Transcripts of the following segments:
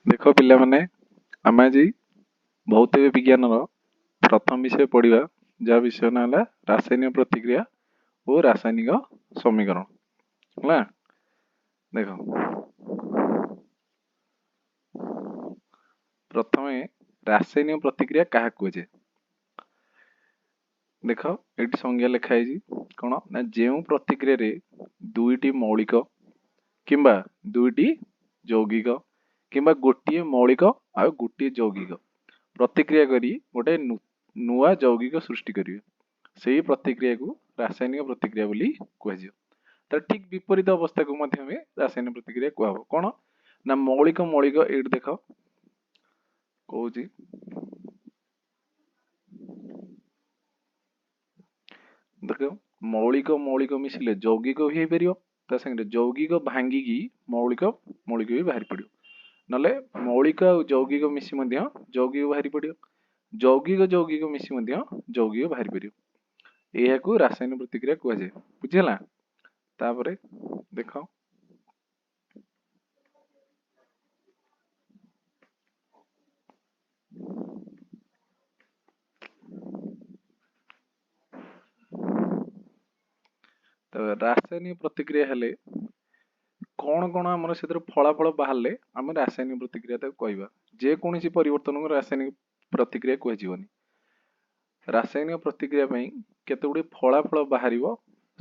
ଦେଖ ପିଲାମାନେ, ଆମେ ଆଜି ଭୌତିକ ବିଜ୍ଞାନର ପ୍ରଥମ ବିଷୟ ପଢ଼ିବା, ଯାହା ବିଷୟ ନାଁ ହେଲା ରାସାୟନିକ ପ୍ରତିକ୍ରିୟା ଓ ରାସାୟନିକ ସମୀକରଣ। ହେଲା, ଦେଖ ପ୍ରଥମେ ରାସାୟନିକ ପ୍ରତିକ୍ରିୟା କାହାକୁ କୁହାଯାଏ। ଦେଖ ଏଇଠି ସଂଜ୍ଞା ଲେଖା ହେଇଛି କ'ଣ ନା, ଯେଉଁ ପ୍ରତିକ୍ରିୟାରେ ଦୁଇଟି ମୌଳିକ କିମ୍ବା ଦୁଇଟି ଯୌଗିକ କିମ୍ବା ଗୋଟିଏ ମୌଳିକ ଆଉ ଗୋଟିଏ ଯୌଗିକ ପ୍ରତିକ୍ରିୟା କରି ଗୋଟେ ନୂଆ ଯୌଗିକ ସୃଷ୍ଟି କରିବେ, ସେଇ ପ୍ରତିକ୍ରିୟାକୁ ରାସାୟନିକ ପ୍ରତିକ୍ରିୟା ବୋଲି କୁହାଯିବ। ତାର ଠିକ ବିପରୀତ ଅବସ୍ଥାକୁ ମଧ୍ୟ ଆମେ ରାସାୟନିକ ପ୍ରତିକ୍ରିୟା କୁହାହବ। କ'ଣ ନା ମୌଳିକ ମୌଳିକ, ଏଇଠି ଦେଖ କହୁଛି, ଦେଖ ମୌଳିକ ମୌଳିକ ମିଶିଲେ ଯୌଗିକ ବି ହେଇପାରିବ, ତା ସାଙ୍ଗରେ ଯୌଗିକ ଭାଙ୍ଗିକି ମୌଳିକ ମୌଳିକ ବି ବାହାରି ପଡ଼ିବ, ନହେଲେ ମୌଳିକ ଆଉ ଯୌଗିକ ମିଶି ମଧ୍ୟ ଯୌଗିକ ବାହାରି ପଡ଼ିବ, ଯୌଗିକ ଯୌଗିକ ମିଶି ମଧ୍ୟ ଯୌଗିକ ବାହାରି ପାରିବ। ଏହାକୁ ରାସାୟନିକ ପ୍ରତିକ୍ରିୟା କୁହାଯାଏ। ବୁଝିହେଲା? ତାପରେ ଦେଖ ତ ରାସାୟନିକ ପ୍ରତିକ୍ରିୟା ହେଲେ କ'ଣ କ'ଣ ଆମର ସେଥିରୁ ଫଳାଫଳ ବାହାରିଲେ ଆମେ ରାସାୟନିକ ପ୍ରତିକ୍ରିୟା ତାକୁ କହିବା। ଯେକୌଣସି ପରିବର୍ତ୍ତନକୁ ରାସାୟନିକ ପ୍ରତିକ୍ରିୟା କୁହାଯିବନି। ରାସାୟନିକ ପ୍ରତିକ୍ରିୟା ପାଇଁ କେତେ ଗୁଡ଼ିଏ ଫଳାଫଳ ବାହାରିବ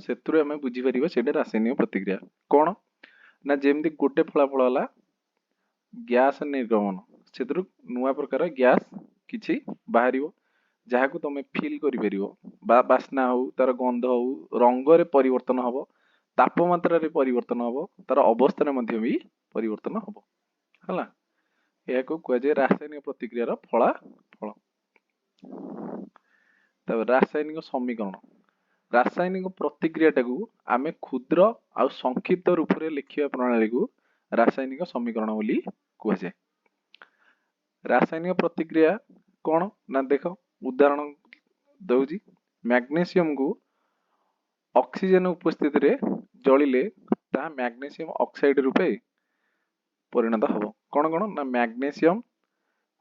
ସେଥିରୁ ଆମେ ବୁଝିପାରିବା ସେଇଟା ରାସାୟନିକ ପ୍ରତିକ୍ରିୟା। କ'ଣ ନା ଯେମିତି ଗୋଟେ ଫଳାଫଳ ହେଲା ଗ୍ୟାସ୍ ନିର୍ଗମନ, ସେଥିରୁ ନୂଆ ପ୍ରକାର ଗ୍ୟାସ୍ କିଛି ବାହାରିବ ଯାହାକୁ ତମେ ଫିଲ୍ କରିପାରିବ, ବା ବାସ୍ନା ହଉ, ତାର ଗନ୍ଧ ହଉ, ରଙ୍ଗରେ ପରିବର୍ତ୍ତନ ହବ, ତାପମାତ୍ରାରେ ପରିବର୍ତ୍ତନ ହବ, ତାର ଅବସ୍ଥାରେ ମଧ୍ୟ ବି ପରିବର୍ତ୍ତନ ହବ। ହେଲା, ଏହାକୁ କୁହାଯାଏ ରାସାୟନିକ ପ୍ରତିକ୍ରିୟାର ଫଳାଫଳ। ତାପରେ ରାସାୟନିକ ସମୀକରଣ। ରାସାୟନିକ ପ୍ରତିକ୍ରିୟାଟାକୁ ଆମେ କ୍ଷୁଦ୍ର ଆଉ ସଂକ୍ଷିପ୍ତ ରୂପରେ ଲେଖିବା ପ୍ରଣାଳୀକୁ ରାସାୟନିକ ସମୀକରଣ ବୋଲି କୁହାଯାଏ। ରାସାୟନିକ ପ୍ରତିକ୍ରିୟା କ'ଣ ନା ଦେଖ ଉଦାହରଣ ଦଉଛି, ମ୍ୟାଗ୍ନେସିୟମକୁ ଅକ୍ସିଜେନ ଉପସ୍ଥିତିରେ ଜଳିଲେ ତାହା ମ୍ୟାଗ୍ନେସିୟମ ଅକ୍ସାଇଡ ରୂପେ ପରିଣତ ହବ। କ'ଣ କ'ଣ ନା ମ୍ୟାଗ୍ନେସିୟମ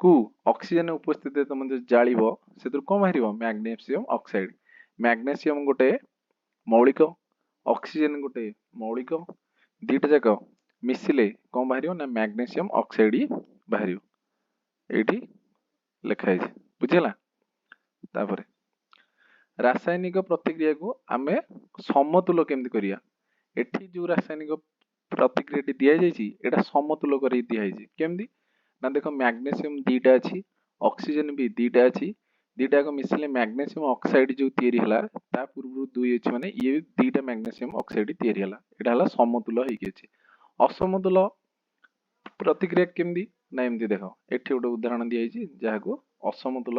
କୁ ଅକ୍ସିଜେନ ଉପସ୍ଥିତିରେ ତମେ ଯଦି ଜାଳିବ ସେଥିରୁ କ'ଣ ବାହାରିବ? Magnesium oxide. Magnesium ଗୋଟେ ମୌଳିକ, ଅକ୍ସିଜେନ ଗୋଟେ ମୌଳିକ, ଦୁଇଟା ଯାକ ମିଶିଲେ କ'ଣ ବାହାରିବ ନା ମ୍ୟାଗ୍ନେସିୟମ ଅକ୍ସାଇଡ ବାହାରିବ। ଏଇଠି ଲେଖା ହେଇଛି, ବୁଝିହେଲା? ତାପରେ ରାସାୟନିକ ପ୍ରତିକ୍ରିୟାକୁ ଆମେ ସମତୁଲ କେମିତି କରିବା? ଏଠି ଯୋଉ ରାସାୟନିକ ପ୍ରତିକ୍ରିୟାଟି ଦିଆଯାଇଛି ଏଇଟା ସମତୁଲ କରି ଦିଆହେଇଛି। କେମିତି ନା ଦେଖ ମ୍ୟାଗ୍ନେସିୟମ ଦିଟା ଅଛି, ଅକ୍ସିଜେନ ବି ଦିଟା ଅଛି, ଦିଟା ଯାକ ମିଶିଲେ ମ୍ୟାଗ୍ନେସିୟମ ଅକ୍ସାଇଡ ଯୋଉ ତିଆରି ହେଲା ତା ପୂର୍ବରୁ ଦୁଇ ଅଛି, ମାନେ ଇଏ ବି ଦିଟା ମ୍ୟାଗ୍ନେସିୟମ ଅକ୍ସାଇଡ ତିଆରି ହେଲା। ଏଇଟା ହେଲା ସମତୁଲ ହେଇକି ଅଛି। ଅସମତୁଲ ପ୍ରତିକ୍ରିୟା କେମିତି ନା ଏମିତି ଦେଖ ଏଠି ଗୋଟେ ଉଦାହରଣ ଦିଆଯାଇଛି ଯାହାକୁ ଅସମତୁଲ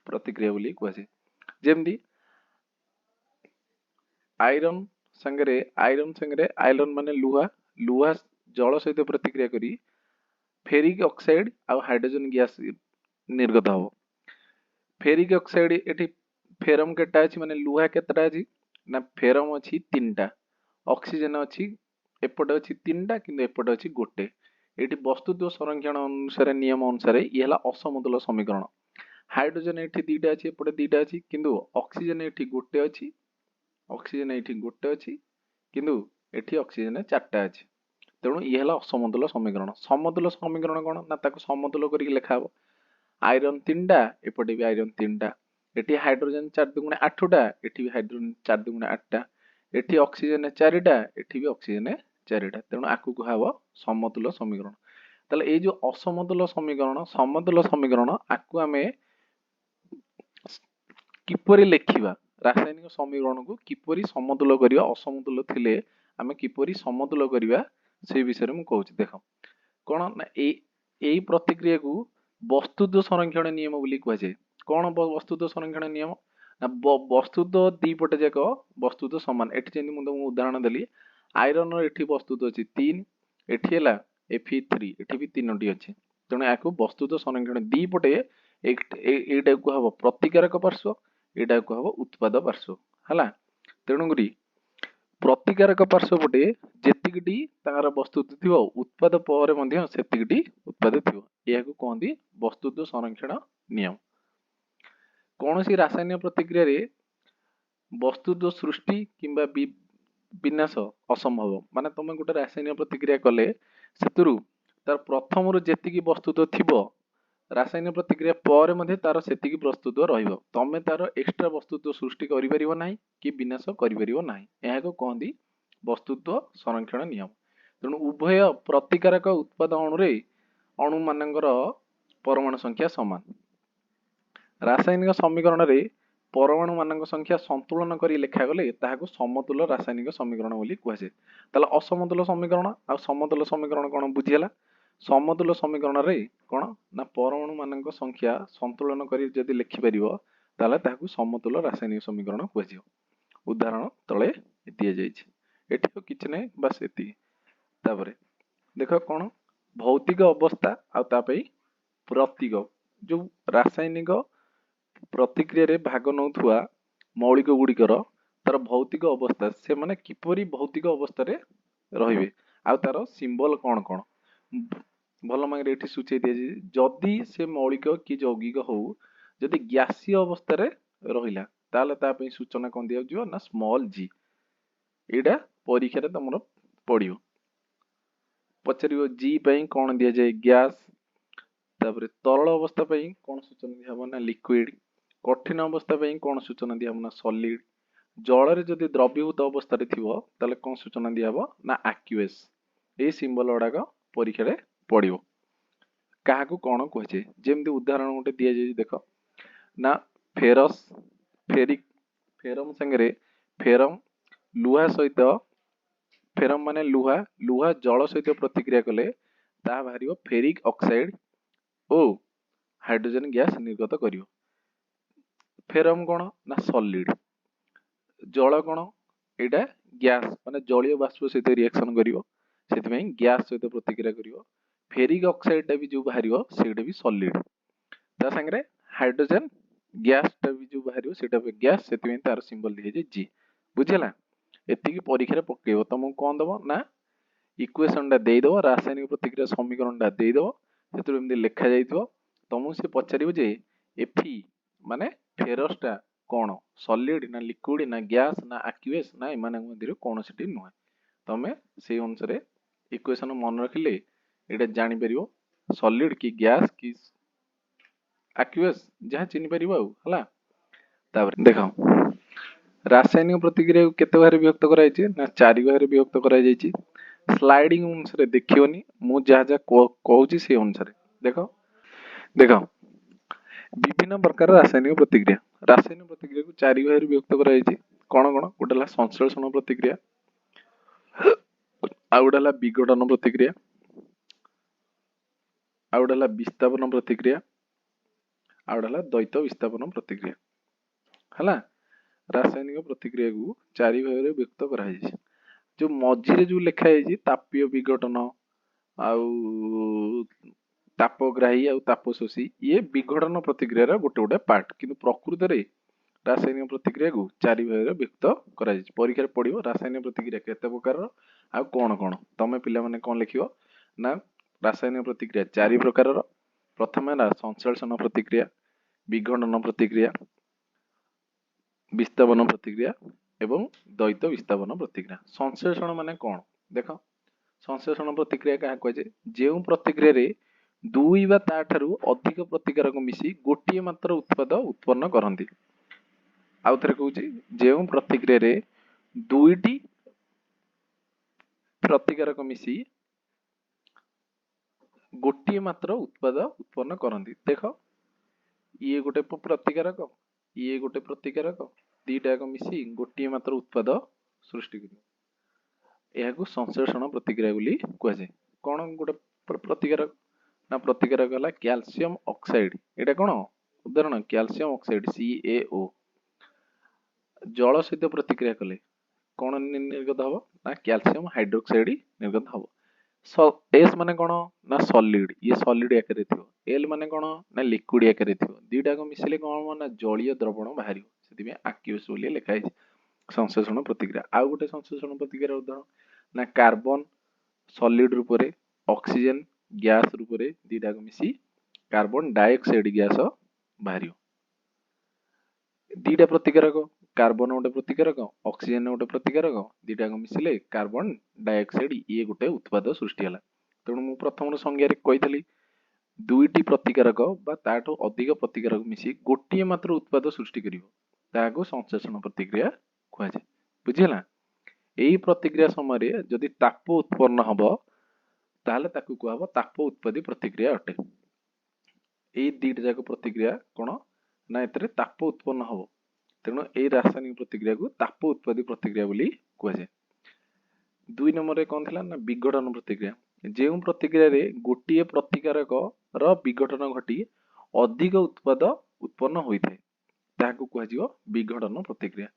ପ୍ରତିକ୍ରିୟା ବୋଲି କୁହାଯାଏ। ଯେମିତି ଆଇରନ୍ ସାଙ୍ଗରେ ଆଇରନ୍ ସାଙ୍ଗରେ ଆଇରନ୍ ମାନେ ଲୁହା, ଲୁହା ଜଳ ସହିତ ପ୍ରତିକ୍ରିୟା କରି ଫେରିକ୍ ଅକ୍ସାଇଡ ଆଉ ହାଇଡ୍ରୋଜେନ ଗ୍ୟାସ୍ ନିର୍ଗତ ହବ। ଫେରିକ୍ ଅକ୍ସାଇଡ ଏଠି ଫେରମ କେତେଟା ଅଛି, ମାନେ ଲୁହା କେତେଟା ଅଛି ନା ଫେରମ ଅଛି ତିନିଟା, ଅକ୍ସିଜେନ ଅଛି ଏପଟେ ଅଛି ତିନିଟା କିନ୍ତୁ ଏପଟେ ଅଛି ଗୋଟେ। ଏଇଠି ବସ୍ତୁତ୍ୱ ସଂରକ୍ଷଣ ଅନୁସାରେ ନିୟମ ଅନୁସାରେ ଇଏ ହେଲା ଅସମତୁଲ ସମୀକରଣ। ହାଇଡ୍ରୋଜେନ ଏଠି ଦିଟା ଅଛି, ଏପଟେ ଦିଟା ଅଛି, କିନ୍ତୁ ଅକ୍ସିଜେନ ଏଠି ଗୋଟେ ଅଛି, ଅକ୍ସିଜେନ ଏଇଠି ଗୋଟେ ଅଛି, କିନ୍ତୁ ଏଠି ଅକ୍ସିଜେନ ଚାରିଟା ଅଛି। ତେଣୁ ଇଏ ହେଲା ଅସମତୁଲ ସମୀକରଣ। ସମତୁଲ ସମୀକରଣ କ'ଣ ନା ତାକୁ ସମତୁଲ କରିକି ଲେଖା ହବ। ଆଇରନ୍ ତିନିଟା, ଏପଟେ ବି ଆଇରନ୍ ତିନିଟା, ଏଠି ହାଇଡ୍ରୋଜେନ 4 ଦୁଗୁଣେ 8ଟା, ଏଠି ବି ହାଇଡ୍ରୋଜେନ 4 ଦୁଗୁଣେ 8ଟା, ଏଠି ଅକ୍ସିଜେନ 4ଟା, ଏଠି ବି ଅକ୍ସିଜେନ 4ଟା। ତେଣୁ ଆକୁ କୁହାହବ ସମତୁଲ ସମୀକରଣ। ତାହେଲେ ଏଇ ଯୋଉ ଅସମତୁଲ ସମୀକରଣ ସମତୁଲ ସମୀକରଣ ଆକୁ ଆମେ କିପରି ଲେଖିବା, ରାସାୟନିକ ସମୀକରଣକୁ କିପରି ସମତୁଲ କରିବା, ଅସମତୁଲ ଥିଲେ ଆମେ କିପରି ସମତୁଲ କରିବା ସେଇ ବିଷୟରେ ମୁଁ କହୁଛି। ଦେଖ କ'ଣ ନା ଏଇ ପ୍ରତିକ୍ରିୟାକୁ ବସ୍ତୁତ୍ୱ ସଂରକ୍ଷଣ ନିୟମ ବୋଲି କୁହାଯାଏ। କ'ଣ ବସ୍ତୁତ୍ୱ ସଂରକ୍ଷଣ ନିୟମ ନା ବସ୍ତୁତ୍ୱ ଦି ପଟେ ଯାକ ବସ୍ତୁତ୍ୱ ସମାନ। ଏଠି ଯେମିତି ମୁଁ ତମକୁ ଉଦାହରଣ ଦେଲି, ଆଇରନର ଏଠି ବସ୍ତୁତ୍ୱ ଅଛି 3, ଏଠି ହେଲା Fe3, ଏଠି ବି 3ଟି ଅଛି। ତେଣୁ ଏହାକୁ ବସ୍ତୁତ୍ୱ ସଂରକ୍ଷଣ ଦି ପଟେ ଏଇଟାକୁ କୁହାହବ ପ୍ରତିକାରକ ପାର୍ଶ୍ୱ, ଏଇଟାକୁ କୁହାହବ ଉତ୍ପାଦ ପାର୍ଶ୍ୱ। ହେଲା, ତେଣୁକରି ପ୍ରତିକାରକ ପାର୍ଶ୍ୱପଟେ ଯେତିକିଟି ତାଙ୍କର ବସ୍ତୁତ୍ୱ ଥିବ, ଉତ୍ପାଦ ପରେ ମଧ୍ୟ ସେତିକିଟି ଉତ୍ପାଦ ଥିବ। ଏହାକୁ କହନ୍ତି ବସ୍ତୁତ୍ୱ ସଂରକ୍ଷଣ ନିୟମ। କୌଣସି ରାସାୟନିକ ପ୍ରତିକ୍ରିୟାରେ ବସ୍ତୁତ୍ୱ ସୃଷ୍ଟି କିମ୍ବା ବିନାଶ ଅସମ୍ଭବ। ମାନେ ତମେ ଗୋଟେ ରାସାୟନିକ ପ୍ରତିକ୍ରିୟା କଲେ ସେଥିରୁ ତାର ପ୍ରଥମରୁ ଯେତିକି ବସ୍ତୁତ୍ୱ ଥିବ, ରାସାୟନିକ ପ୍ରତିକ୍ରିୟା ପରେ ମଧ୍ୟ ତାର ସେତିକି ବସ୍ତୁତ୍ୱ ରହିବ। ତମେ ତାର ଏକ୍ସଟ୍ରା ବସ୍ତୁତ୍ୱ ସୃଷ୍ଟି କରିପାରିବ ନାହିଁ କି ବିନାଶ କରିପାରିବ ନାହିଁ। ଏହାକୁ କହନ୍ତି ବସ୍ତୁତ୍ୱ ସଂରକ୍ଷଣ ନିୟମ। ତେଣୁ ଉଭୟ ପ୍ରତିକାରକ ଉତ୍ପାଦ ଅଣୁରେ ଅଣୁମାନଙ୍କର ପରମାଣୁ ସଂଖ୍ୟା ସମାନ। ରାସାୟନିକ ସମୀକରଣରେ ପରମାଣୁ ମାନଙ୍କ ସଂଖ୍ୟା ସନ୍ତୁଳନ କରି ଲେଖାଗଲେ ତାହାକୁ ସମତୁଲ ରାସାୟନିକ ସମୀକରଣ ବୋଲି କୁହାଯାଏ। ତାହେଲେ ଅସମତୁଲ ସମୀକରଣ ଆଉ ସମତୁଲ ସମୀକରଣ କ'ଣ ବୁଝିହେଲା? ସମତୁଲ ସମୀକରଣରେ କ'ଣ ନା ପରମାଣୁ ମାନଙ୍କ ସଂଖ୍ୟା ସନ୍ତୁଳନ କରି ଯଦି ଲେଖିପାରିବ, ତାହେଲେ ତାହାକୁ ସମତୁଲ ରାସାୟନିକ ସମୀକରଣ କୁହାଯିବ। ଉଦାହରଣ ତଳେ ଦିଆଯାଇଛି। ଏଠି ଆଉ କିଛି ନାହିଁ, ବାସ୍ ଏତିକି। ତାପରେ ଦେଖ କ'ଣ ଭୌତିକ ଅବସ୍ଥା ଆଉ ତା ପାଇଁ ପ୍ରତୀକ। ଯୋଉ ରାସାୟନିକ ପ୍ରତିକ୍ରିୟାରେ ଭାଗ ନେଉଥିବା ମୌଳିକ ଗୁଡ଼ିକର ତାର ଭୌତିକ ଅବସ୍ଥା, ସେମାନେ କିପରି ଭୌତିକ ଅବସ୍ଥାରେ ରହିବେ ଆଉ ତାର ସିମ୍ବଲ କ'ଣ କ'ଣ ଭଲ ମାଗରେ ଏଠି ସୂଚେଇ ଦିଆଯାଇଛି। ଯଦି ସେ ମୌଳିକ କି ଯୌଗିକ ହଉ, ଯଦି ଗ୍ୟାସୀୟ ଅବସ୍ଥାରେ ରହିଲା, ତାହେଲେ ତା ପାଇଁ ସୂଚନା କ'ଣ ଦିଆଯିବ ନା ସ୍ମଲ୍ ଜି। ଏଇଟା ପରୀକ୍ଷାରେ ତମର ପଡ଼ିବ, ପଚାରିବ ଜି ପାଇଁ କ'ଣ ଦିଆଯାଏ, ଗ୍ୟାସ୍। ତାପରେ ତରଳ ଅବସ୍ଥା ପାଇଁ କ'ଣ ସୂଚନା ଦିଆହବ ନା ଲିକ୍ୱିଡ। କଠିନ ଅବସ୍ଥା ପାଇଁ କ'ଣ ସୂଚନା ଦିଆହବ ନା ସଲିଡ। ଜଳରେ ଯଦି ଦ୍ରବୀଭୂତ ଅବସ୍ଥାରେ ଥିବ, ତାହେଲେ କ'ଣ ସୂଚନା ଦିଆହବ ନା ଆକ୍ୟୁଏସ୍। ଏଇ ସିମ୍ବଲ ଗୁଡ଼ାକ ପରୀକ୍ଷାରେ ପଡ଼ିବ, କାହାକୁ କ'ଣ କୁହାଯାଏ। ଯେମିତି ଉଦାହରଣ ଗୋଟେ ଦିଆଯାଇଛି ଦେଖ ନା ଫେରସ୍ ଫେରିକ୍ ଫେରମ୍ ସାଙ୍ଗରେ ଫେରମ୍ ଲୁହା ସହିତ, ଫେରମ୍ ମାନେ ଲୁହା, ଲୁହା ଜଳ ସହିତ ପ୍ରତିକ୍ରିୟା କଲେ ତାହା ବାହାରିବ ଫେରିକ୍ ଅକ୍ସାଇଡ୍ ଓ ହାଇଡ୍ରୋଜେନ୍ ଗ୍ୟାସ୍ ନିର୍ଗତ କରିବ। ଫେରମ୍ କ'ଣ ନା ସଲିଡ୍, ଜଳ କ'ଣ ଏଇଟା ଗ୍ୟାସ୍, ମାନେ ଜଳୀୟ ବାଷ୍ପ ସହିତ ରିଆକ୍ସନ୍ କରିବ, ସେଥିପାଇଁ ଗ୍ୟାସ୍ ସହିତ ପ୍ରତିକ୍ରିୟା କରିବ। ଫେରିକ୍ ଅକ୍ସାଇଡ୍ଟା ବି ଯୋଉ ବାହାରିବ ସେଇଟା ବି ସଲିଡ୍, ତା ସାଙ୍ଗରେ ହାଇଡ୍ରୋଜେନ୍ ଗ୍ୟାସ୍ଟା ବି ଯୋଉ ବାହାରିବ ସେଇଟା ବି ଗ୍ୟାସ୍, ସେଥିପାଇଁ ତାର ସିମ୍ବଲ ଦିଆଯାଇଛି ଜି। ବୁଝିଲା? ଏତିକି ପରୀକ୍ଷାରେ ପକେଇବ। ତମକୁ କ'ଣ ଦବ ନା ଇକ୍ୱେସନଟା ଦେଇଦବ, ରାସାୟନିକ ପ୍ରତିକ୍ରିୟା ସମୀକରଣଟା ଦେଇଦବ, ସେଥିରୁ ଏମିତି ଲେଖା ଯାଇଥିବ। ତମକୁ ସେ ପଚାରିବ ଯେ ଏଫି ମାନେ ଫେରସଟା କ'ଣ, ସଲିଡ୍ ନା ଲିକ୍ୱିଡ୍ ନା ଗ୍ୟାସ୍ ନା ଆକ୍ୟୁଏସ୍ ନା ଏମାନଙ୍କ ମଧ୍ୟରୁ କୌଣସିଟି ନୁହେଁ। ତମେ ସେଇ ଅନୁସାରେ ଇକ୍ୱେସନ ମନେ ରଖିଲେ ଏଇଟା ଜାଣିପାରିବ ସଲିଡ୍ କି ଗ୍ୟାସ୍ କି ଆକ୍ୟୁଏସ୍, ଯାହା ଚିହ୍ନିପାରିବ ଆଉ ହେଲା। ତାପରେ ଦେଖ ରାସାୟନିକ ପ୍ରତିକ୍ରିୟାକୁ କେତେ ଭାଗରେ ବିଭକ୍ତ କରାଯାଇଛି ନା 4 ଭାଗରେ ବିଭକ୍ତ କରାଯାଇଛି। ସ୍ଲାଇଡିଂ ଅନୁସାରେ ଦେଖିବନି, ମୁଁ ଯାହା ଯାହା କହୁଛି ସେଇ ଅନୁସାରେ ଦେଖ। ଦେଖ ବିଭିନ୍ନ ପ୍ରକାର ରାସାୟନିକ ପ୍ରତିକ୍ରିୟା। ରାସାୟନିକ ପ୍ରତିକ୍ରିୟାକୁ 4 ଭାଗରେ ବିଭକ୍ତ କରାଯାଇଛି। କ'ଣ କ'ଣ? ଗୋଟେ ହେଲା ସଂଶ୍ଳେଷଣ ପ୍ରତିକ୍ରିୟା, ଆଉ ଗୋଟେ ହେଲା ବିଘଟନ ପ୍ରତିକ୍ରିୟା, ଆଉ ଗୋଟେ ହେଲା ବିସ୍ଥାପନ ପ୍ରତିକ୍ରିୟା, ଆଉ ଗୋଟେ ହେଲା ଦ୍ୱୈତ ବିସ୍ଥାପନ ପ୍ରତିକ୍ରିୟା। ହେଲା, ରାସାୟନିକ ପ୍ରତିକ୍ରିୟାକୁ 4 ଭାଗରେ ବିଭକ୍ତ କରାଯାଇଛି। ଯୋଉ ମଝିରେ ଯୋଉ ଲେଖା ହେଇଛି ତାପୀୟ ବିଘଟନ ଆଉ ତାପଗ୍ରାହୀ ଆଉ ତାପଶୋଷୀ, ଇଏ ବିଘଟନ ପ୍ରତିକ୍ରିୟାର ଗୋଟେ ଗୋଟେ ପାର୍ଟ, କିନ୍ତୁ ପ୍ରକୃତରେ ରାସାୟନିକ ପ୍ରତିକ୍ରିୟାକୁ 4 ଭାଗରେ ବିଭକ୍ତ କରାଯାଇଛି। ପରୀକ୍ଷାରେ ପଡ଼ିବ ରାସାୟନିକ ପ୍ରତିକ୍ରିୟା କେତେ ପ୍ରକାରର ଆଉ କ'ଣ କ'ଣ। ତମେ ପିଲାମାନେ କ'ଣ ଲେଖିବ ନା ରାସାୟନିକ ପ୍ରତିକ୍ରିୟା 4 ପ୍ରକାରର। ପ୍ରଥମେ ହେଲା ସଂଶ୍ଳେଷଣ ପ୍ରତିକ୍ରିୟା, ବିଘଟନ ପ୍ରତିକ୍ରିୟା, ବିସ୍ଥାପନ ପ୍ରତିକ୍ରିୟା ଏବଂ ଦ୍ୱୈତ ବିସ୍ଥାପନ ପ୍ରତିକ୍ରିୟା। ସଂଶ୍ଳେଷଣ ମାନେ କ'ଣ? ଦେଖ ସଂଶ୍ଳେଷଣ ପ୍ରତିକ୍ରିୟା କାହା କୁହାଯାଏ? ଯେଉଁ ପ୍ରତିକ୍ରିୟାରେ 2 ବା ତାଠାରୁ ଅଧିକ ପ୍ରତିକାରକ ମିଶି ଗୋଟିଏ ମାତ୍ର ଉତ୍ପାଦ ଉତ୍ପନ୍ନ କରନ୍ତି। ଆଉ ଥରେ କହୁଛି, ଯେଉଁ ପ୍ରତିକ୍ରିୟାରେ 2ଟି ପ୍ରତିକାରକ ମିଶି ଗୋଟିଏ ମାତ୍ର ଉତ୍ପାଦ ଉତ୍ପନ୍ନ କରନ୍ତି। ଦେଖ ଇଏ ଗୋଟେ ପ୍ରତିକାରକ, ଇଏ ଗୋଟେ ପ୍ରତିକାରକ, ଦିଟା ଯାକ ମିଶି ଗୋଟିଏ ମାତ୍ର ଉତ୍ପାଦ ସୃଷ୍ଟି କରିବ। ଏହାକୁ ସଂଶ୍ଳେଷଣ ପ୍ରତିକ୍ରିୟା ବୋଲି କୁହାଯାଏ। କ'ଣ ଗୋଟେ ପ୍ରତିକାରକ ନା ପ୍ରତିକାରକ ହେଲା କ୍ୟାଲସିୟମ ଅକ୍ସାଇଡ୍। ଏଇଟା କ'ଣ ଉଦାହରଣ? କ୍ୟାଲସିୟମ ଅକ୍ସାଇଡ୍ CaO ଜଳ ସହିତ ପ୍ରତିକ୍ରିୟା କଲେ କ'ଣ ନିର୍ଗତ ହବ ନା କ୍ୟାଲସିୟମ ହାଇଡ୍ରୋକ୍ସାଇଡ୍ ନିର୍ଗତ ହବ। ଏସ୍ ମାନେ କ'ଣ ନା ସଲିଡ୍, ଇଏ ସଲିଡ୍ ଆକାରରେ ଥିବ। ଏଲ୍ ମାନେ କ'ଣ ନା ଲିକ୍ୱିଡ୍ ଆକାରରେ ଥିବ। ଦିଟାକ ମିଶିଲେ କ'ଣ ହବ ନା ଜଳୀୟ ଦ୍ରବଣ ବାହାରିବ, ସେଥିପାଇଁ ଆକ୍ୟୁଅସ୍ ବୋଲି ଲେଖା ହେଇଛି। ସଂଶ୍ଳେଷଣ ପ୍ରତିକ୍ରିୟା। ଆଉ ଗୋଟେ ସଂଶ୍ଳେଷଣ ପ୍ରତିକ୍ରିୟାର ଉଦାହରଣ ନା କାର୍ବନ ସଲିଡ୍ ରୂପରେ, ଅକ୍ସିଜେନ ଗ୍ୟାସ୍ ରୂପରେ ଦିଟାକୁ ମିଶି କାର୍ବନ ଡାଇଅକ୍ସାଇଡ୍ ଗ୍ୟାସ ବାହାରିବ। ଦିଟା ପ୍ରତିକାରକ, କାର୍ବନ ଗୋଟେ ପ୍ରତିକାରକ, ଅକ୍ସିଜେନ ଗୋଟେ ପ୍ରତିକାରକ, ଦିଟାକୁ ମିଶିଲେ କାର୍ବନ ଡାଇଅକ୍ସାଇଡ୍ ଇଏ ଗୋଟେ ଉତ୍ପାଦ ସୃଷ୍ଟି ହେଲା। ତେଣୁ ମୁଁ ପ୍ରଥମରୁ ସଂଜ୍ଞାରେ କହିଥିଲି, ଦୁଇଟି ପ୍ରତିକାରକ ବା ତାଠୁ ଅଧିକ ପ୍ରତିକାରକ ମିଶି ଗୋଟିଏ ମାତ୍ର ଉତ୍ପାଦ ସୃଷ୍ଟି କରିବ, ତାହାକୁ ସଂଶ୍ଳେଷଣ ପ୍ରତିକ୍ରିୟା କୁହାଯାଏ। ବୁଝିହେଲା? ଏଇ ପ୍ରତିକ୍ରିୟା ସମୟରେ ଯଦି ତାପ ଉତ୍ପନ୍ନ ହବ, ତାହେଲେ ତାକୁ କୁହାହବ ତାପ ଉତ୍ପାଦୀ ପ୍ରତିକ୍ରିୟା ଅଟେ। ଏଇ ଦିଟା ଯାକ ପ୍ରତିକ୍ରିୟା କଣ ନା ଏଥିରେ ତାପ ଉତ୍ପନ୍ନ ହବ, ତେଣୁ ଏଇ ରାସାୟନିକ ପ୍ରତିକ୍ରିୟାକୁ ତାପ ଉତ୍ପାଦୀ ପ୍ରତିକ୍ରିୟା ବୋଲି କୁହାଯାଏ। 2 ନମ୍ବରରେ କଣ ଥିଲା ନା ବିଘଟନ ପ୍ରତିକ୍ରିୟା। ଯେଉଁ ପ୍ରତିକ୍ରିୟାରେ ଗୋଟିଏ ପ୍ରତିକାରକର ବିଘଟନ ଘଟି ଅଧିକ ଉତ୍ପାଦ ଉତ୍ପନ୍ନ ହୋଇଥାଏ, ତାହାକୁ କୁହାଯିବ ବିଘଟନ ପ୍ରତିକ୍ରିୟା।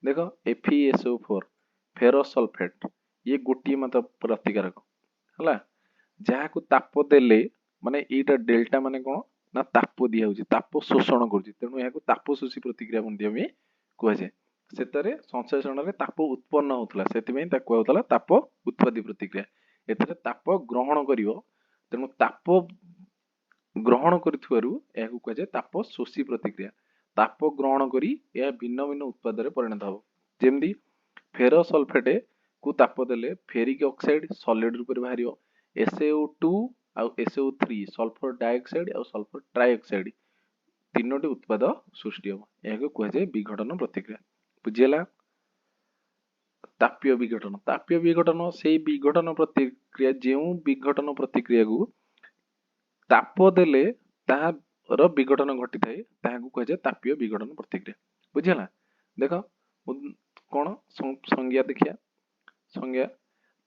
ଦେଖ, FeSO4 ferrous sulphate, ଇଏ ଗୋଟିଏ ମାତ୍ର ପ୍ରତିକାରକ ହେଲା, ଯାହାକୁ ତାପ ଦେଲେ, ମାନେ ଏଇଟା ଡେଲ୍ଟା ମାନେ କଣ ନା ତାପ ଦିଆହଉଛି, ତାପ ଶୋଷଣ କରୁଛି, ତେଣୁ ଏହାକୁ ତାପ ଶୋଷୀ ପ୍ରତିକ୍ରିୟା ମଧ୍ୟ ବି କୁହାଯାଏ। ସେଥିରେ ସଂଶ୍ଳେଷଣରେ ତାପ ଉତ୍ପନ୍ନ ହଉଥିଲା, ସେଥିପାଇଁ ତାକୁ କୁହାଯାଉଥିଲା ତାପ ଉତ୍ପାଦୀ ପ୍ରତିକ୍ରିୟା। ଏଥିରେ ତାପ ଗ୍ରହଣ କରିବ, ତେଣୁ ତାପ ଗ୍ରହଣ କରୁଥିବାରୁ ଏହାକୁ କୁହାଯାଏ ତାପ ଶୋଷୀ ପ୍ରତିକ୍ରିୟା। ତାପ ଗ୍ରହଣ କରି ଏହା ଭିନ୍ନ ଭିନ୍ନ ଉତ୍ପାଦରେ ପରିଣତ ହେବ। ଯେମିତି ଫେରୋସଲଫେଟ୍ କୁ ତାପ ଦେଲେ ଫେରିକ୍ ଅକ୍ସାଇଡ୍ ସଲିଡ୍ ରୂପରେ ବାହାରିବ, SaO2 ଆଉ SO3 sulphur dioxide ଆଉ ସଲଫର ଟ୍ରାଇଅକ୍ସାଇଡ୍ ତିନୋଟି ଉତ୍ପାଦ ସୃଷ୍ଟି ହେବ। ଏହାକୁ କୁହାଯାଏ ବିଘଟନ ପ୍ରତିକ୍ରିୟା। ବୁଝିହେଲା? ତାପୀୟ ବିଘଟନ। ତାପୀୟ ବିଘଟନ ସେଇ ବିଘଟନ ପ୍ରତିକ୍ରିୟା ଯେଉଁ ବିଘଟନ ପ୍ରତିକ୍ରିୟାକୁ ତାପ ଦେଲେ ତାହାର ବିଘଟନ ଘଟିଥାଏ, ତାହାକୁ କୁହାଯାଏ ତାପୀୟ ବିଘଟନ ପ୍ରତିକ୍ରିୟା। ବୁଝିହେଲା? ଦେଖ କଣ ସଂଜ୍ଞା ଦେଖିବା। ସଂଜ୍ଞା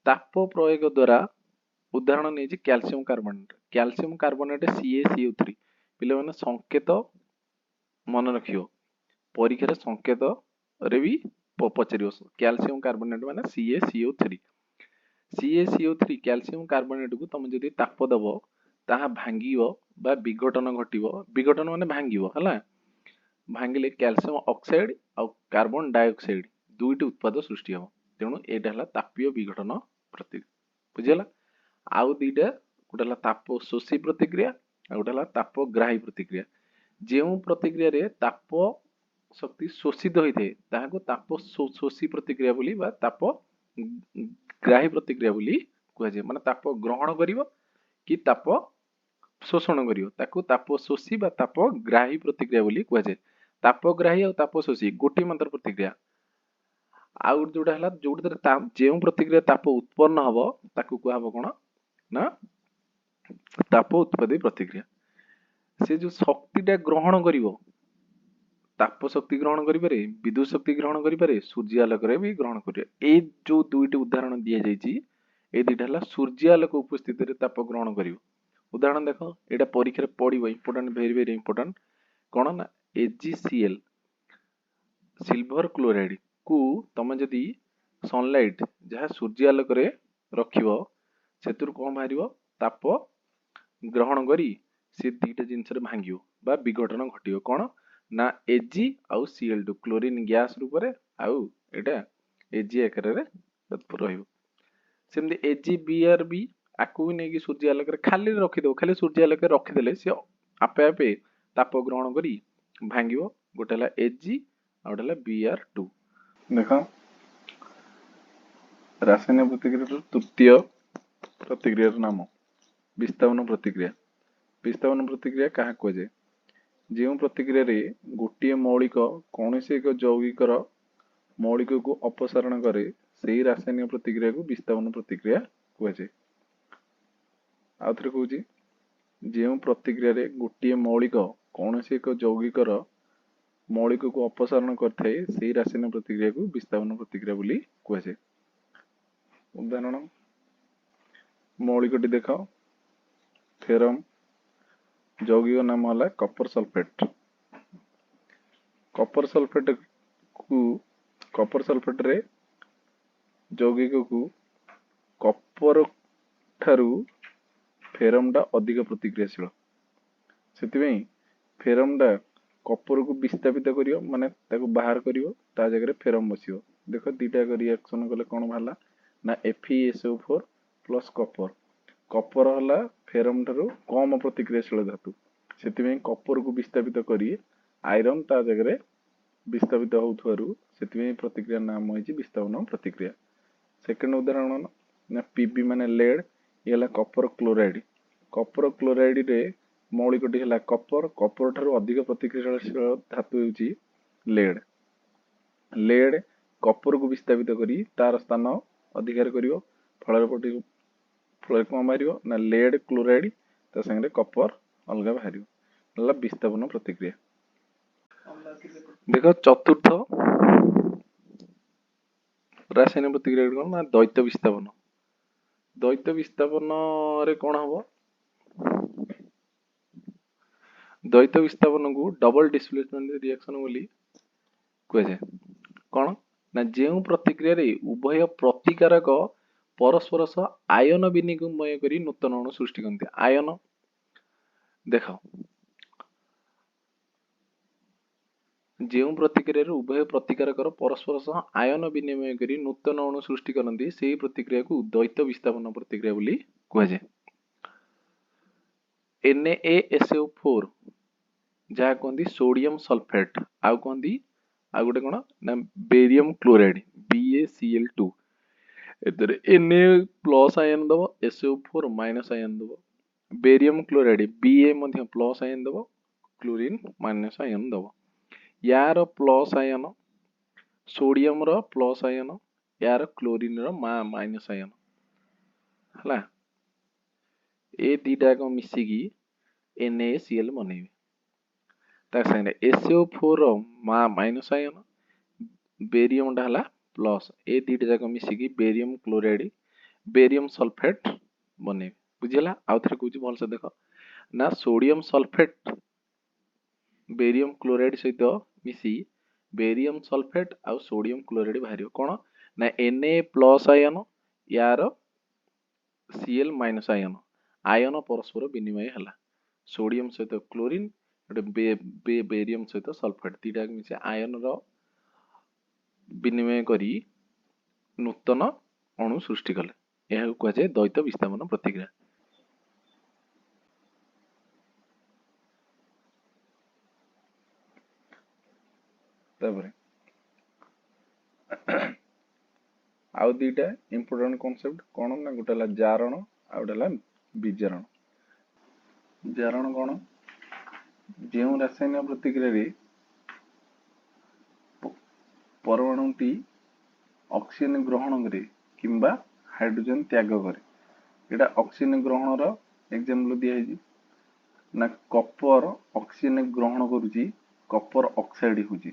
ତାପ ପ୍ରୟୋଗ ଦ୍ୱାରା, ଉଦାହରଣ ନେଇଛି calcium carbonate. Calcium carbonate CaCO3। ପିଲାମାନେ ସଂକେତ ମନେ ରଖିବ, ପରୀକ୍ଷାରେ ସଂକେତରେ ବି ପଚାରିବ। କ୍ୟାଲସିୟମ କାର୍ବୋନେଟ ମାନେ CaCO3। CaCO3 calcium କାର୍ବୋନେଟକୁ ତମେ ଯଦି ତାପ ଦବ, ତାହା ଭାଙ୍ଗିବ ବା ବିଘଟନ ଘଟିବ। ବିଘଟନ ମାନେ ଭାଙ୍ଗିବ, ହେଲା। ଭାଙ୍ଗିଲେ କ୍ୟାଲସିୟମ ଅକ୍ସାଇଡ୍ ଆଉ କାର୍ବନ ଡାଇଅକ୍ସାଇଡ୍ ଦୁଇଟି ଉତ୍ପାଦ ସୃଷ୍ଟି ହେବ। ତେଣୁ ଏଇଟା ହେଲା ତାପୀୟ ବିଘଟନ ପ୍ରତିକ୍ରିୟା। ବୁଝିହେଲା? ଆଉ ଦିଟା, ଗୋଟେ ହେଲା ତାପ ଶୋଷୀ ପ୍ରତିକ୍ରିୟା ଆଉ ଗୋଟେ ହେଲା ତାପଗ୍ରାହୀ ପ୍ରତିକ୍ରିୟା। ଯେଉଁ ପ୍ରତିକ୍ରିୟାରେ ତାପ ଶକ୍ତି ଶୋଷିତ ହୋଇଥାଏ, ତାହାକୁ ତାପ ଶୋଷୀ ପ୍ରତିକ୍ରିୟା ବୋଲି ବା ତାପ ଗ୍ରାହୀ ପ୍ରତିକ୍ରିୟା ବୋଲି କୁହାଯାଏ। ମାନେ ତାପ ଗ୍ରହଣ କରିବ କି ତାପ ଶୋଷଣ କରିବ, ତାକୁ ତାପ ଶୋଷୀ ବା ତାପ ଗ୍ରାହୀ ପ୍ରତିକ୍ରିୟା ବୋଲି କୁହାଯାଏ। ତାପଗ୍ରାହୀ ଆଉ ତାପ ଶୋଷୀ ଗୋଟିଏ ମାତ୍ର ପ୍ରତିକ୍ରିୟା। ଆଉ ଯୋଉଟା ହେଲା, ଯୋଉଥିରେ ଯେଉଁ ପ୍ରତିକ୍ରିୟା ତାପ ଉତ୍ପନ୍ନ ହବ, ତାକୁ କୁହାହବ କଣ ନା ତାପ ଉତ୍ପାଦୀ ପ୍ରତିକ୍ରିୟା। ସେ ଯୋଉ ଶକ୍ତିଟା ଗ୍ରହଣ କରିବ, ତାପ ଶକ୍ତି ଗ୍ରହଣ କରିପାରେ, ବିଦ୍ୟୁତ ଶକ୍ତି ଗ୍ରହଣ କରିପାରେ, ସୂର୍ଯ୍ୟ ଆଲୋକରେ ବି ଗ୍ରହଣ କରିବ। ଏଇ ଯୋଉ ଦୁଇଟି ଉଦାହରଣ ଦିଆଯାଇଛି, ଏଇ ଦୁଇଟା ହେଲା ସୂର୍ଯ୍ୟ ଆଲୋକ ଉପସ୍ଥିତିରେ ତାପ ଗ୍ରହଣ କରିବ। ଉଦାହରଣ ଦେଖ, ଏଇଟା ପରୀକ୍ଷାରେ ପଡିବ, ଇମ୍ପୋର୍ଟାଣ୍ଟ, ଭେରି ଭେରି ଇମ୍ପୋର୍ଟାଣ୍ଟ। କଣ ନା AgCl silver chloride କୁ ତମେ ଯଦି ସନଲାଇଟ୍, ଯାହା ସୂର୍ଯ୍ୟ ଆଲୋକରେ ରଖିବ, ସେଥିରୁ କଣ ବାହାରିବ? ତାପ ଗ୍ରହଣ କରି ସେ ଦିଟା ଜିନିଷରେ ଭାଙ୍ଗିବ ବା ବିଘଟନ ଘଟିବ। କଣ ନା Ag ଆଉ Cl2 chlorine gas ରୂପରେ, ଆଉ ଏଇଟା Ag ଆକାରରେ ରହିବ। ସେମିତି AgBrB, ଆକୁ ବି ନେଇକି ସୂର୍ଯ୍ୟ ଆଲୋକରେ ଖାଲି ରଖିଦେବ, ଖାଲି ସୂର୍ଯ୍ୟ ଆଲୋକରେ ରଖିଦେଲେ ସେ ଆପେ ଆପେ ତାପ ଗ୍ରହଣ କରି ଭାଙ୍ଗିବ। ଗୋଟେ ହେଲା Ag ଆଉ ଗୋଟେ ହେଲା Br2। ଦେଖ, ରାସାୟନିକ ପ୍ରତିକ୍ରିୟାର ତୃତୀୟ ପ୍ରତିକ୍ରିୟାର ନାମ ବିସ୍ଥାପନ ପ୍ରତିକ୍ରିୟା। ବିସ୍ଥାପନ ପ୍ରତିକ୍ରିୟା କାହା କୁହାଯାଏ? ଯେଉଁ ପ୍ରତିକ୍ରିୟାରେ ଗୋଟିଏ ମୌଳିକ କୌଣସି ଏକ ଯୌଗିକର ମୌଳିକକୁ ଅପସାରଣ କରେ, ସେଇ ରାସାୟନିକ ପ୍ରତିକ୍ରିୟାକୁ ବିସ୍ଥାପନ ପ୍ରତିକ୍ରିୟା କୁହାଯାଏ। ଆଉ ଥରେ କହୁଛି, ଯେଉଁ ପ୍ରତିକ୍ରିୟାରେ ଗୋଟିଏ ମୌଳିକ କୌଣସି ଏକ ଯୌଗିକର ମୌଳିକକୁ ଅପସାରଣ କରିଥାଏ, ସେଇ ରାସାୟନିକ ପ୍ରତିକ୍ରିୟାକୁ ବିସ୍ଥାପନ ପ୍ରତିକ୍ରିୟା ବୋଲି କୁହାଯାଏ। ଉଦାହରଣ ମୌଳିକଟି ଦେଖ, ଫେରମ, ଯୌଗିକ ନାମ ହେଲା କପର ସଲଫେଟ। କପର ସଲଫେଟକୁ, କପର ସଲଫେଟରେ ଯୌଗିକକୁ କପର ଠାରୁ ଫେରମଟା ଅଧିକ ପ୍ରତିକ୍ରିୟାଶୀଳ, ସେଥିପାଇଁ ଫେରମଟା କପରକୁ ବିସ୍ଥାପିତ କରିବ, ମାନେ ତାକୁ ବାହାର କରିବ, ତା ଜାଗାରେ ଫେରମ ବସିବ। ଦେଖ ଦୁଇଟା ରିଆକ୍ସନ୍ କଲେ କ'ଣ ବାହାରିଲା ନା FeSO4 plus copper. Copper ହେଲା ଫେରମ୍ ଠାରୁ କମ ପ୍ରତିକ୍ରିୟାଶୀଳ ଧାତୁ, ସେଥିପାଇଁ କପରକୁ ବିସ୍ଥାପିତ କରି ଆଇରନ୍ ତା ଜାଗାରେ ବିସ୍ଥାପିତ ହେଉଥିବାରୁ ସେଥିପାଇଁ ପ୍ରତିକ୍ରିୟା ନାମ ହେଇଛି ବିସ୍ଥାପନ ପ୍ରତିକ୍ରିୟା। ସେକେଣ୍ଡ ଉଦାହରଣ ନା Pb ମାନେ ଲେଡ୍, ଇଏ ହେଲା କପର କ୍ଲୋରାଇଡ୍। କପର କ୍ଲୋରାଇଡ୍ରେ ମୌଳିକଟି ହେଲା କପର, କପର ଠାରୁ ଅଧିକ ପ୍ରତିକ୍ରିୟାଶୀଳ ଧାତୁ ହେଉଛି ଲେଡ୍। ଲେଡ୍ କପରକୁ ବିସ୍ଥାପିତ କରି ତାର ସ୍ଥାନ ଅଧିକାର କରିବ, ଫଳରେ ଫଳରେ କ'ଣ ବାହାରିବ ନା ଲେଡ୍ କ୍ଲୋରାଇଡ୍ ତା ସାଙ୍ଗରେ କପର ଅଲଗା ବାହାରିବ, ହେଲା ବିସ୍ଥାପନ ପ୍ରତିକ୍ରିୟା। ଦେଖ ଚତୁର୍ଥ ରାସାୟନିକ ପ୍ରତିକ୍ରିୟା କ'ଣ ନା ଦ୍ୱୈତ ବିସ୍ଥାପନ। ଦ୍ୱୈତ ବିସ୍ଥାପନରେ କ'ଣ ହବ? ଦ୍ୱୈତ ବିସ୍ଥାପନକୁ ଡବଲ ଡିସପ୍ଲେସମେଣ୍ଟ ରିଆକ୍ସନ ବୋଲି କୁହାଯାଏ। କ'ଣ ନା ଯେଉଁ ପ୍ରତିକ୍ରିୟାରେ ଉଭୟ ପ୍ରତିକାରକ ପରସ୍ପର ସହ ଆୟନ ବିନିମୟ କରି ନୂତନ ଅଣୁ ସୃଷ୍ଟି କରନ୍ତି। ଆୟନ ଦେଖ, ଯେଉଁ ପ୍ରତିକ୍ରିୟାରେ ଉଭୟ ପ୍ରତିକାରକର ପରସ୍ପର ସହ ଆୟନ ବିନିମୟ କରି ନୂତନ ଅଣୁ ସୃଷ୍ଟି କରନ୍ତି ସେହି ପ୍ରତିକ୍ରିୟାକୁ ଦ୍ୱୈତ ବିସ୍ଥାପନ ପ୍ରତିକ୍ରିୟା ବୋଲି କୁହାଯାଏ। NaSO4 ଯାହା କୁହନ୍ତି ସୋଡିୟମ ସଲଫେଟ୍, ଆଉ କୁହନ୍ତି ଆଉ ଗୋଟେ କ'ଣ ନା ବେରିୟମ କ୍ଲୋରାଇଡ୍ BaCl2। ଏଥିରେ Na plus ଆୟନ ଦେବ, SO4 minus ଆୟନ ଦେବ। ବେରିୟମ କ୍ଲୋରାଇଡ୍ Ba ମଧ୍ୟ ପ୍ଲସ୍ ଆୟନ ଦେବ, କ୍ଲୋରିନ୍ ମାଇନସ୍ ଆୟନ ଦେବ। ୟାର ପ୍ଲସ୍ ଆୟନ ସୋଡିୟମର ପ୍ଲସ୍ ଆୟନ, ୟାର କ୍ଲୋରିନ୍ର ମାଇନସ୍ ଆୟନ ହେଲା। ଏ ଦୁଇଟା ଯାକ ମିଶିକି NaCl ବନେଇବେ। ତା ସାଙ୍ଗରେ SO4 ର ମାଇନସ୍ ଆୟନ, ବେରିୟମଟା ହେଲା ପ୍ଲସ୍, ଏ ଦୁଇଟା ଯାକ ମିଶିକି ବେରିୟମ କ୍ଲୋରାଇଡ୍ ବେରିୟମ ସଲଫେଟ୍ ବନେଇବେ। ବୁଝିହେଲା? ଆଉ ଥରେ କହୁଛି ଭଲସେ ଦେଖ ନା ସୋଡିୟମ ସଲଫେଟ୍ ବେରିୟମ କ୍ଲୋରାଇଡ୍ ସହିତ ମିଶି ବେରିୟମ ସଲଫେଟ୍ ଆଉ ସୋଡିୟମ କ୍ଲୋରାଇଡ୍ ବାହାରିବ। କ'ଣ ନା Na plus ଆୟନ, ୟାର Cl minus ଆୟନ, ଆୟନ ପରସ୍ପର ବିନିମୟ ହେଲା। ସୋଡିୟମ ସହିତ କ୍ଲୋରିନ୍, ଗୋଟେ ବେରିୟମ ସହିତ ସଲଫେଟ୍, ଦୁଇଟା ମିଶି ଆୟନର ବିନିମୟ କରି ନୂତନ ଅଣୁ ସୃଷ୍ଟି କଲେ। ଏହାକୁ କୁହାଯାଏ ଦ୍ୱୈତ ବିସ୍ଥାପନ ପ୍ରତିକ୍ରିୟା। ତାପରେ ଆଉ ଦୁଇଟା ଇମ୍ପୋର୍ଟାଣ୍ଟ କନସେପ୍ଟ କ'ଣ ନା ଗୋଟେ ହେଲା ଜାରଣ ଆଉ ଗୋଟେ ହେଲା ବିଜାରଣ। ଜାରଣ କ'ଣ? ଯେଉଁ ରାସାୟନିକ ପ୍ରତିକ୍ରିୟାରେ ପରମାଣୁଟି ଅକ୍ସିଜେନ ଗ୍ରହଣ କରେ କିମ୍ବା ହାଇଡ୍ରୋଜେନ ତ୍ୟାଗ କରେ। ଏଇଟା ଅକ୍ସିଜେନ ଗ୍ରହଣର ଏକ୍ଜାମ୍ପଲ ଦିଆହେଇଛି ନା କପର ଅକ୍ସିଜେନ ଗ୍ରହଣ କରୁଛି, କପର ଅକ୍ସାଇଡ୍ ହେଉଛି।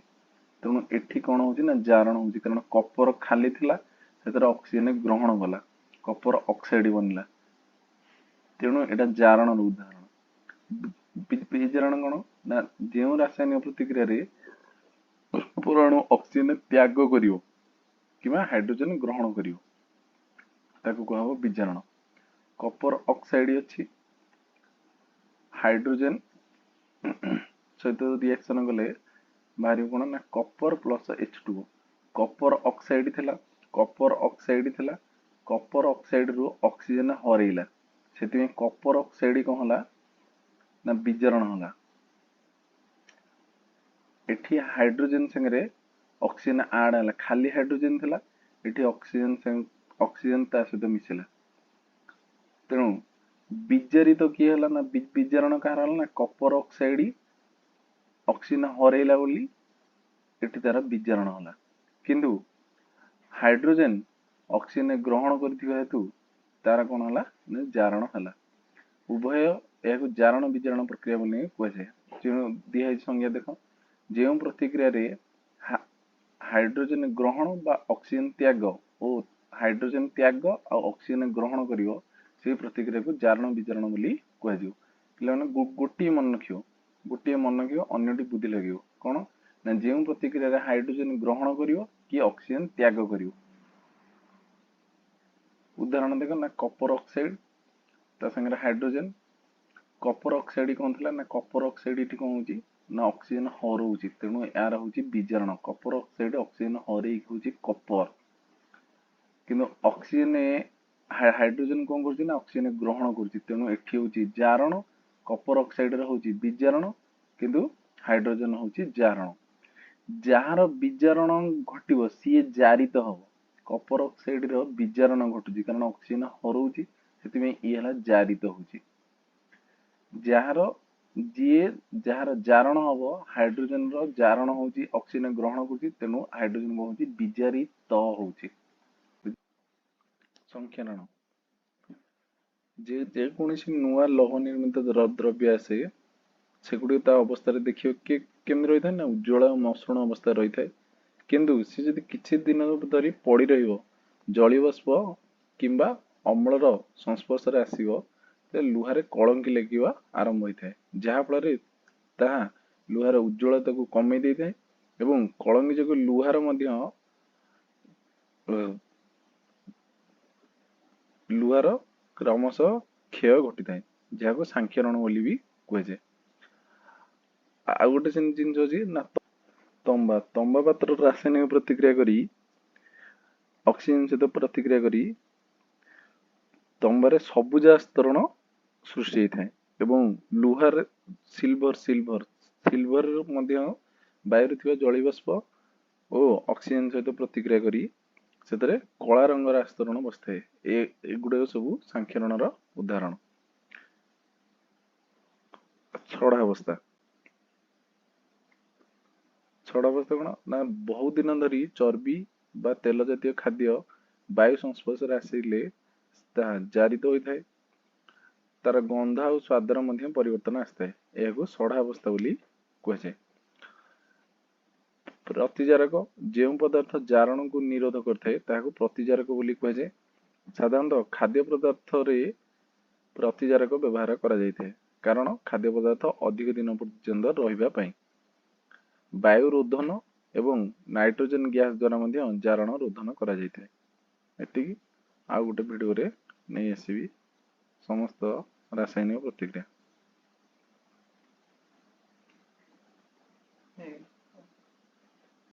ତେଣୁ ଏଠି କ'ଣ ହେଉଛି ନା ଜାରଣ ହେଉଛି, କାରଣ କପର ଖାଲି ଥିଲା ସେଥିରେ ଅକ୍ସିଜେନ ଗ୍ରହଣ କଲା, କପର ଅକ୍ସାଇଡ୍ ବନିଲା। ତେଣୁ ଏଇଟା ଜାରଣର ଉଦାହରଣ। ବିଜାରଣ କ'ଣ ନା ଯେଉଁ ରାସାୟନିକ ପ୍ରତିକ୍ରିୟାରେ ପରମାଣୁ ଅକ୍ସିଜେନ ତ୍ୟାଗ କରିବ କିମ୍ବା ହାଇଡ୍ରୋଜେନ ଗ୍ରହଣ କରିବ ତାକୁ କୁହାହବ ବିଜାରଣ। କପର ଅକ୍ସାଇଡ୍ ଅଛି, ହାଇଡ୍ରୋଜେନ ସହିତ ରିଆକ୍ସନ କଲେ ବାହାରିବ କ'ଣ ନା କପର ପ୍ଲସ୍ H2O। କପର ଅକ୍ସାଇଡ୍ ଥିଲା, କପର ଅକ୍ସାଇଡ୍ ଥିଲା, କପର ଅକ୍ସାଇଡ୍ରୁ ଅକ୍ସିଜେନ ହରେଇଲା, ସେଥିପାଇଁ କପର ଅକ୍ସାଇଡ୍ କ'ଣ ହେଲା ନା ବିଜାରଣ ହେଲା। ଏଠି ହାଇଡ୍ରୋଜେନ ସାଙ୍ଗରେ ଅକ୍ସିଜେନ ଆଡ୍ ହେଲା, ଖାଲି ହାଇଡ୍ରୋଜେନ ଥିଲା, ଏଠି ଅକ୍ସିଜେନ ଅକ୍ସିଜେନ ତା ସହିତ ମିଶିଲା। ତେଣୁ ବିଜାରିତ କିଏ ହେଲା ନା ବିଜାରଣ କାହାର ହେଲା ନା କପର ଅକ୍ସାଇଡ୍ ଅକ୍ସିଜେନ ହରେଇଲା ବୋଲି ଏଠି ତାର ବିଜାରଣ ହେଲା। କିନ୍ତୁ ହାଇଡ୍ରୋଜେନ ଅକ୍ସିଜେନ ଗ୍ରହଣ କରିଥିବା ହେତୁ ତାର କ'ଣ ହେଲା ନା ଜାରଣ ହେଲା। ଉଭୟ ଏହାକୁ ଜାରଣ ବିଜାରଣ ପ୍ରକ୍ରିୟା ବୋଲି କୁହାଯାଏ। ଯେଉଁ ଦିଆହେଇଛି ସଂଜ୍ଞା ଦେଖ, ଯେଉଁ ପ୍ରତିକ୍ରିୟାରେ ହାଇଡ୍ରୋଜେନ ଗ୍ରହଣ ବା ଅକ୍ସିଜେନ ତ୍ୟାଗ ଓ ହାଇଡ୍ରୋଜେନ ତ୍ୟାଗ ଆଉ ଅକ୍ସିଜେନ ଗ୍ରହଣ କରିବ ସେଇ ପ୍ରତିକ୍ରିୟାକୁ ଜାରଣ ବିଜାରଣ ବୋଲି କୁହାଯିବ। ପିଲାମାନେ ଗୋଟିଏ ମନେ ରଖିବ, ଗୋଟିଏ ମନେ ରଖିବ, ଅନ୍ୟଟି ବୁଦ୍ଧି ଲାଗିବ। କ'ଣ ନା ଯେଉଁ ପ୍ରତିକ୍ରିୟାରେ ହାଇଡ୍ରୋଜେନ ଗ୍ରହଣ କରିବ କି ଅକ୍ସିଜେନ ତ୍ୟାଗ କରିବ। ଉଦାହରଣ ଦେଖ ନା କପର ଅକ୍ସାଇଡ୍ ତା ସାଙ୍ଗରେ ହାଇଡ୍ରୋଜେନ। କପର ଅକ୍ସାଇଡ୍ କ'ଣ ଥିଲା ନା କପର ଅକ୍ସାଇଡ୍ ଏଠି କ'ଣ ହେଉଛି ନା ଅକ୍ସିଜେନ ହରଉଛି, ତେଣୁ ଏହାର ହେଉଛି ବିଜାରଣ। କପର ଅକ୍ସାଇଡ୍ ଅକ୍ସିଜେନ ହରେଇକି ହେଉଛି କପର। କିନ୍ତୁ ଅକ୍ସିଜେନ ହାଇଡ୍ରୋଜେନ କ'ଣ କରୁଛି ନା ଅକ୍ସିଜେନ ଗ୍ରହଣ କରୁଛି, ତେଣୁ ଏଠି ହେଉଛି ଜାରଣ। କପର ଅକ୍ସାଇଡ୍ରେ ହେଉଛି ବିଜାରଣ, କିନ୍ତୁ ହାଇଡ୍ରୋଜେନ ହେଉଛି ଜାରଣ। ଯାହାର ବିଜାରଣ ଘଟିବ ସିଏ ଜାରିତ ହବ। କପର ଅକ୍ସାଇଡ୍ର ବିଜାରଣ ଘଟୁଛି କାରଣ ଅକ୍ସିଜେନ ହରଉଛି, ସେଥିପାଇଁ ଇଏ ହେଲା ଜାରିତ ହେଉଛି। ଯାହାର ଯିଏ ଯାହାର ଜାରଣ ହବ, ହାଇଡ୍ରୋଜେନର ଜାରଣ ହଉଛି, ଅକ୍ସିଜେନ ଗ୍ରହଣ କରୁଛି, ତେଣୁ ହାଇଡ୍ରୋଜେନ କଣ ହଉଛି? ବିଜାରିତ ହଉଛି। ସଂକ୍ଷାରଣ। ଯେକୌଣସି ନୂଆ ଲୌହ ନିର୍ମିତ ଦ୍ରବ୍ୟ ଆସେ, ସେଗୁଡ଼ିକ ତା ଅବସ୍ଥାରେ ଦେଖିବ କି କେମିତି ରହିଥାଏ ନା ଉଜ୍ଜଳ ଆଉ ମସୃଣ ଅବସ୍ଥାରେ ରହିଥାଏ। କିନ୍ତୁ ସେ ଯଦି କିଛି ଦିନ ଧରି ପଡ଼ି ରହିବ, ଜଳୀୟବାଷ୍ପ କିମ୍ବା ଅମ୍ଳର ସଂସ୍ପର୍ଶରେ ଆସିବ, ତେବେ ଲୁହାରେ କଳଙ୍କି ଲାଗିବା ଆରମ୍ଭ ହୋଇଥାଏ, ଯାହାଫଳରେ ତାହା ଲୁହାର ଉଜ୍ଜଳତାକୁ କମେଇ ଦେଇଥାଏ ଏବଂ କଳଙ୍କି ଯୋଗୁଁ ଲୁହାର ମଧ୍ୟ ଲୁହାର କ୍ରମଶଃ କ୍ଷୟ ଘଟିଥାଏ, ଯାହାକୁ ସାଂକ୍ଷରଣ ବୋଲି ବି କୁହାଯାଏ। ଆଉ ଗୋଟେ ସେମିତି ଜିନିଷ ଅଛି ନା ତମ୍ବା ପାତ୍ରର ରାସାୟନିକ ପ୍ରତିକ୍ରିୟା କରି ଅକ୍ସିଜେନ ସହିତ ପ୍ରତିକ୍ରିୟା କରି ତମ୍ବାରେ ସବୁଜ ଆସ୍ତରଣ ସୃଷ୍ଟି ହେଇଥାଏ ଏବଂ ଲୁହାରେ ସିଲଭର ସିଲଭର ସିଲଭର ମଧ୍ୟ ବାୟୁରେ ଥିବା ଜଳୀୟବାଷ୍ପ ଓ ଅକ୍ସିଜେନ ସହିତ ପ୍ରତିକ୍ରିୟା କରି ସେଥିରେ କଳା ରଙ୍ଗର ଆସ୍ତରଣ ବସିଥାଏ। ଏଗୁଡ଼ାକ ସବୁ ସାଂକ୍ଷରଣର ଉଦାହରଣ। ଛଡ଼ା ଅବସ୍ଥା। ଛଡ଼ା ଅବସ୍ଥା କ'ଣ ନା ବହୁ ଦିନ ଧରି ଚର୍ବି ବା ତେଲ ଜାତୀୟ ଖାଦ୍ୟ ବାୟୁ ସଂସ୍ପର୍ଶରେ ଆସିଲେ ତାହା ଜାରିତ ହୋଇଥାଏ, ତାର ଗନ୍ଧ ଆଉ ସ୍ୱାଦର ମଧ୍ୟ ପରିବର୍ତ୍ତନ ଆସିଥାଏ। ଏହାକୁ ସଢ଼ା ଅବସ୍ଥା ବୋଲି କୁହାଯାଏ। ପ୍ରତିଜାରକ। ଯେଉଁ ପଦାର୍ଥ ଜାରଣକୁ ନିରୋଧ କରିଥାଏ, ତାହାକୁ ପ୍ରତିଜାରକ ବୋଲି କୁହାଯାଏ। ସାଧାରଣତଃ ଖାଦ୍ୟ ପଦାର୍ଥରେ ପ୍ରତିଜାରକ ବ୍ୟବହାର କରାଯାଇଥାଏ, କାରଣ ଖାଦ୍ୟ ପଦାର୍ଥ ଅଧିକ ଦିନ ପର୍ଯ୍ୟନ୍ତ ରହିବା ପାଇଁ। ବାୟୁ ରୋଧନ ଏବଂ ନାଇଟ୍ରୋଜେନ ଗ୍ୟାସ୍ ଦ୍ୱାରା ମଧ୍ୟ ଜାରଣ ରୋଧନ କରାଯାଇଥାଏ। ଏତିକି। ଆଉ ଗୋଟେ ଭିଡ଼ିଓରେ ନେଇ ଆସିବି ସମସ୍ତ ରାସାୟନିକ ପ୍ରତିକ୍ରିୟା।